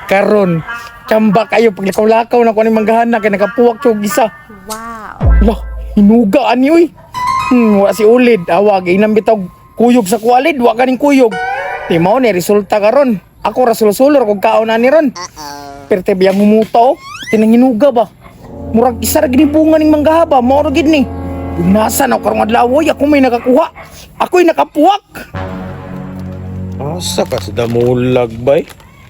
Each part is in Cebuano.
Karon, tsamba kayo paglakaw-lakaw na ko ni manggahana kay nakapuwak og isa. Wow. Lah, hinuga ani oy. Wa si ulid, awa giinam bitaw kuyog sa kualid, wa kaning kuyog. Di mao ni resulta karon. Ako ra sulsulor kog kaon ani ron. Perte biyang humuta oh. Tinang hinuga ba? Murag isa ra gini bunga ning manggaha ba? Mao ra gid ni. Nasa na ako karong adlaw oy, ako may nakakuha. Ako'y nakapuwak. Asa ka sa damulag bay?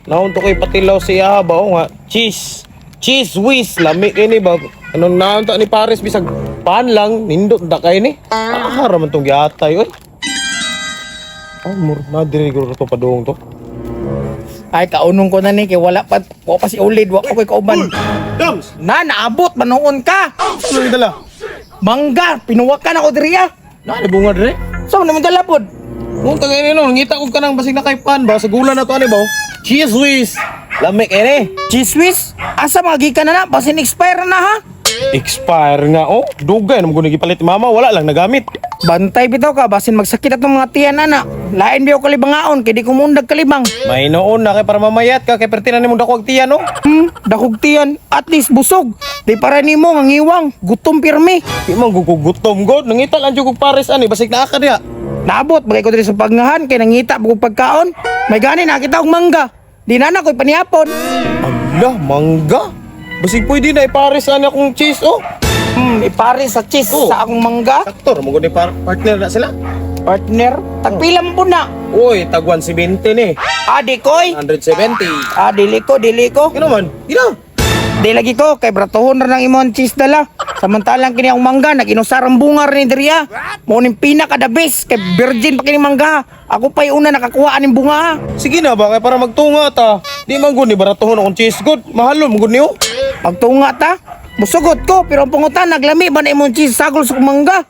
Naon to kay patilaw siya ba o nga? Cheese. Cheese whiz lami kay ni ba? Anong naon ta ni Pares bisag pan lang nindot da kay ni. Ah, ra man tong giatay oy. Ah, mur na diri guro to padung to. Ay, kaunong ko na ni kay wala pa, wa pa si ulid, wa pa ko'y kauban. Dams. Na naabot manoon ka. Ano ni dala? Mangga, pinuwakan ako diri ah. Na ni bunga dire. So, naman dala pod. Kung tagay ni no, ngita ko kanang basig na kay pan ba sa gula na to ani ba? Oh. Cheese whiz. Lami kay ni. Cheese whiz, asa mga gikan na na, basin expire na ha. Expire nga oh. Dugay na mo gipalit ni mama, wala lang nagamit. Bantay bitaw ka, basin magsakit atong mga tiyan ana. Lain biyaw kalibangaon, kay di ko mundag kalibang. May noon na kay para mamayat ka kay perti na nimong dakwag tiyan no. Dakog tiyan, at least busog. Di para nimo nga ngiwang, gutom pirmi. Di man gugutom god, nangita lang jud kog pares ani basig naa ka diha. Naabot, bagay ko diri sa pagnahan, kay nangita ko pagkaon. May gani nakita og mangga. Di na na ko'y panihapon. Ala, mangga. Basig pwede na ipares ani akong cheese oh. Ipare sa cheese Oh. sa akong mangga. Sakto ra mo gud ni partner na sila. Partner, tagpila mo po na. Uy, tag 170 ni. Ah, di koy. 170. Ah, dili ko, dili ko. Kino man? Ina. Di lagi ko, kay bratuhon ra ng imong cheese dala. Samantalang kini akong mangga, nag-inusar ang bunga rin ni diriya. Mo ning pinaka the best, kay virgin pa kini mangga. Ako pa'y una nakakuha aning bunga ha. Sige na ba kay para magtunga ta. Di man gud ni baratuhon akong cheese god. Mahalon mo gud niyo. Pagtunga ta, musugot ko, pero ang pangutan, naglami ba na imong cheese sagol sa akong mangga?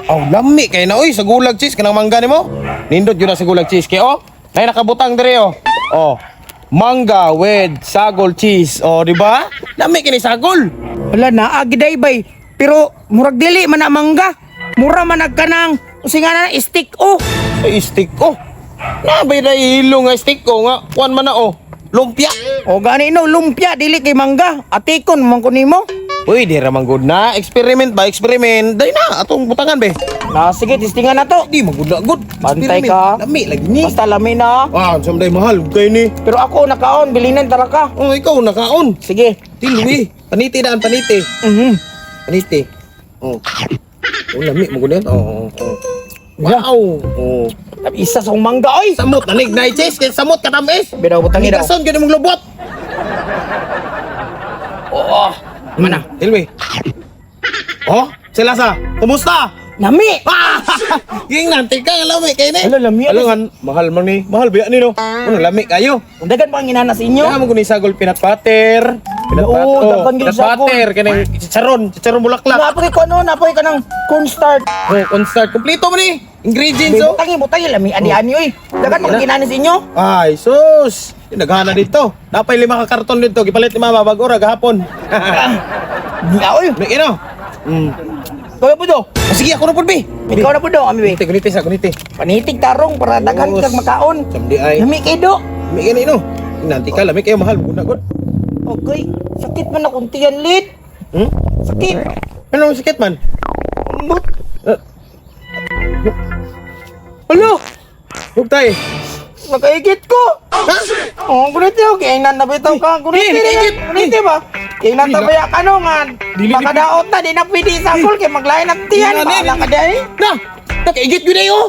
Aw, lami kay na oy sa gulag cheese kanang mangga nimo. Nindot jud na sa gulag cheese kay oh. Nay nakabutang dire oh. Oh. Mangga with sagol cheese. Oh, di ba? Lami kini sagol. Wala na, agiday bay. Pero murag dili man na mangga. Mura man nagkanang, usi nga na, stick oh. Ay, stick ko. Nabay na ilo nga stick ko nga. Kuan man na oh. Lumpia. O gani no, lumpia, dili kay mangga. Atikon man ko nimo. Uy, di ra man good na. Experiment ba? Experiment. Dai na, atong butangan be. Na, sige, testingan na to. Di man good na good. Bantay Experiment. ka. Lami lagi ni. Basta lami na. Ah, unsa man day mahal kay ni. Pero ako nakaon, bilinan tara ka. Oh, ikaw nakaon. Sige. Tilwi. Paniti daan paniti. Paniti. Oh. Oh, lami mo gud yan. Oh. Wow. Oh. Isa sa akong mangga oy. Samot na nig night cheese kay samot katamis. Bitaw butangi daw. Kason gyud mong lubot. Oo. Mana? Tilwi. Oh, sila sa. Kumusta? Lami. Ah! Ging nanti ka nga lami kay ni. Ala, lami, Ala nga, mahal man ni. Mahal ba ni no? Ano lami kayo? Dagan pa ang inana sa inyo. Kaya mo kunin sagol peanut butter. Peanut Oo, butter. dagan gyud Peanut sagol. butter kanang chicharon, chicharon bulaklak. Napay ko ano, napay ka ng cornstarch. Oh, cornstarch kompleto man ni. Ingredients oh. Butangi, butangi lami ani ani oy. Dagan pa ang inana sa inyo. Ay, sus. Yung Naghana dito. Napay lima ka karton dito. Gipalit ni mama bago ra gahapon. Di oy. May ino. Kaya po do. Oh, sige, ako na pud bi. Ikaw na po do, kami be. Guniti, guniti sa guniti. Panitig tarong para daghan Sus. kag makaon. Samdi ay. Lami kay do. May gani no. Nanti ka lami kayo mahal gud na gud. Okay, sakit man akong tiyan lit. Sakit. Ano ang sakit man? Ambot. Eh, Alo, Hug tay. nakaigit ko. Ha? Oh, kunit yo, kay nan nabitaw ka, kunit Eh, nakaigit. kunit ba? Kay nan tabaya ka no nga. Dili, Baka daot na di na pwede isakol kay maglain ang tiyan. Dili, Bahala dili. ka di ay. Na! Nakaigit gyud ayo.